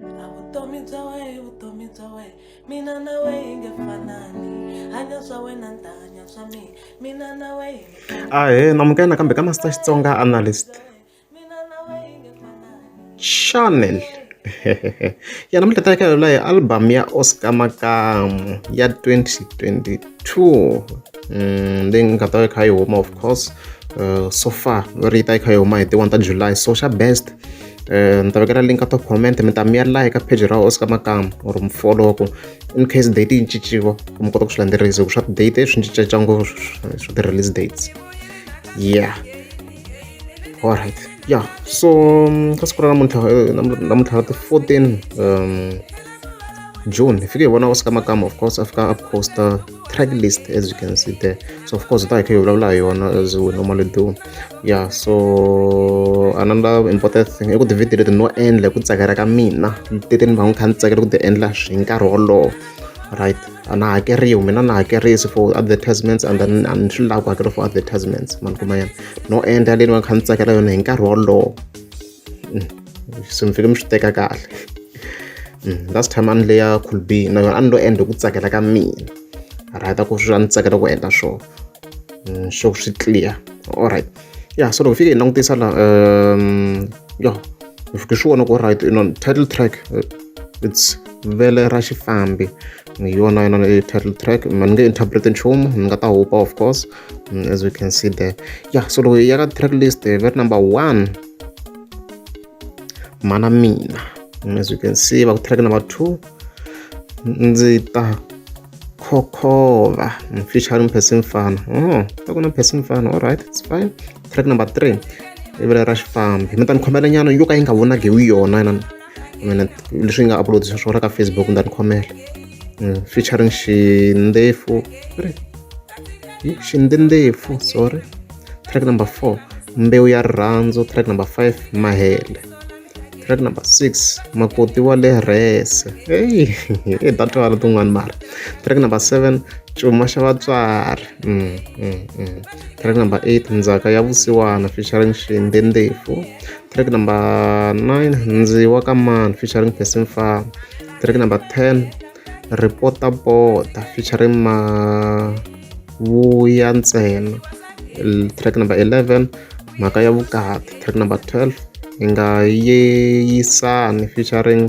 A vutomi bya wehe i vutomi bya wehe mina na wehe hi nge fanani hanya swa wena ni ta hanya swa mina mina na wehe hi nge Ahee, namukela nakambe ka Master Xitsonga Analyst mina na wehe hi nge fanani Channel. Ya namuntlha ta eka yona hi album ya Oscar Makamu ya 2022 leyi nga ta yi kha yi huma of course so far ri ta yi kha yi huma hi ti 1 ta July, so xa best ni ta vekela link ka top comment, mi ta mi ya like ka page ra Oscar Makamu or mi follow ku in case date yi cinciwa ku mi kota ku swi landzelerisa hi ku swa ti-date swi cincacinca ngopfu swa ti-release dates. Yeah, alright, yeah. So ka siku ra namuntlha, namuntlha ra ti 14 June, hi fike hi vona Oscar Makamu, of course, a fika a posta track list, as you can see there. So of course hi ta hi kha hi vulavula hi yona as we normally do. Yeah, so another important thing i ku ti-video leti no endla hi ku tsakela ka mina, leti ni va ni kha ni tsakela ku ti endla hi nkarhi wolowo, right? A na hakeriwi mina, na hakerisi for advertisements, and then a ni swi lavi ku hakela for advertisements. Mani kuma yena no endla leyi ni va kha ni tsakela yona hi nkarhi wolowo. Se mi fike mi swi teka kahle. Last time a ni leya Cool B na yona a ni lo endla hi ku tsakela ka mina, right? A ku swi a ni tsakela ku endla swona, swo swi clear. Alright, yeah. So loko hi fike hi langutisa la, yeah, hi fike swi vona ku right, title track, it's Vele Ra Xifambi, hi yona yona i title track. Ma ni nge interpret nchumu, ni nga ta hupa, of course, as we can see there. Yeah, so loko hi ya ka track list, va ri number 1 Mana Mina, as you can see. Va ku track number 2 Ndzi Ta Khokhova featuring Percy Mfana. Oh, ta ku na Percy Mfana. Alright, it's fine. Track number 3 i Vele Ra Xifambi. Mi ta ni khomela nyana yo ka yi nga vonaki hi yona na mina leswi yi nga upload-isa swona ka Facebook, ni ta ni khomela. Featuring Xindefu, Xindendefu, sorry. Track number 4 Mbewu Ya Rirhandzu. Track number 5 Mahele. Track number 6 Makoti Wa Le Rhese. Hey, ta twala tin'wani mara. Track number 7 Cuma Xa Vatswari. Track number 8 Ndzhaka Ya Vusiwana featuring Xindendefu. Track number 9 Ndzi Wa Ka Mani featuring Percy Mfana. Track number 10 Ripotapota featuring Mavuya Ntsena. Track number 11 Mhaka Ya Vukati. Track number 12 Hi Nga Yeyisani featuring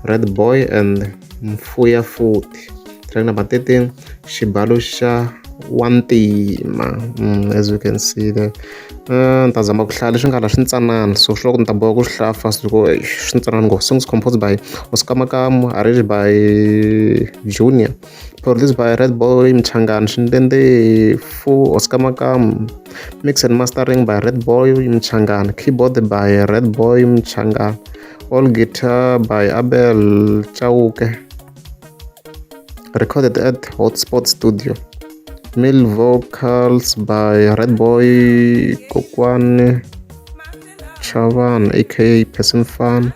Red Boy and Mfuya Futhi. Track number 13 Xibalo Xa Wantima, as you can see there. Ni ta zama ku hlaya leswi nga la swi ntsanana, so swi loko ni ta boha ku swi hlaya fast loko swi ntsanana ngopfu. Songs composed by Oscar Makamu, arranged by Junior, produced by Red Boy Mchangani, Xindendefu, Oscar Makamu, mix and mastering by Red Boy Mchangani, keyboard by Red Boy Mchangani, all guitar by Abel Chauke, recorded at Hotspot Studio, male vocals by Red Boy Kokwane Chavan aka Person Fan,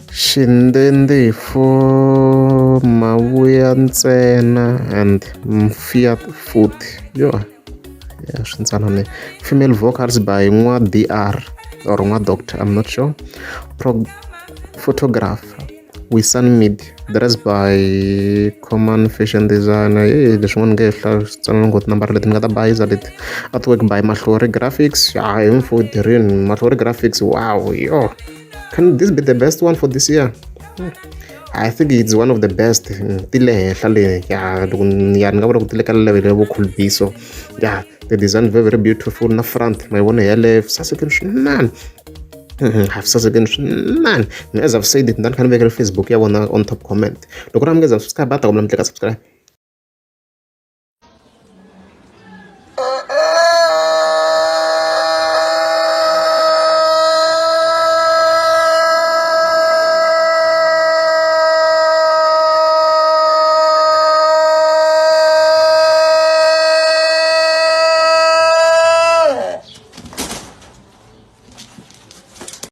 Xindendefu, Mavuya Ntsena and Mfiat Futhi. Yo, yeah, swintsanana. Female vocals by N'wa DR or N'wa Doctor, I'm not sure. Pro photographer Wisan Media, dress by Common Fashion Designer. Hey, leswin'wana nge hlaya switsanana ngopfu tinambara leti ni nga ta bayiza leti. Artwork by Mahlori Graphics. Ya hi mfodirini Mahlori Graphics. Wow, yo, can this be the best one for this year? I think it's one of the best. Ti le henhla le ya, loko ya ni nga vula ku ti le ka level ya vo Cool B. So yeah, the design very very beautiful, na front ma yi vona yaleyo sasekeni swinene, sasekeni swinene. As I've said it, ni ta ni kha ni vekela Facebook ya vona on top comment. Loko ri mi nge za subscribe, a ta kombela mi tleka subscribe.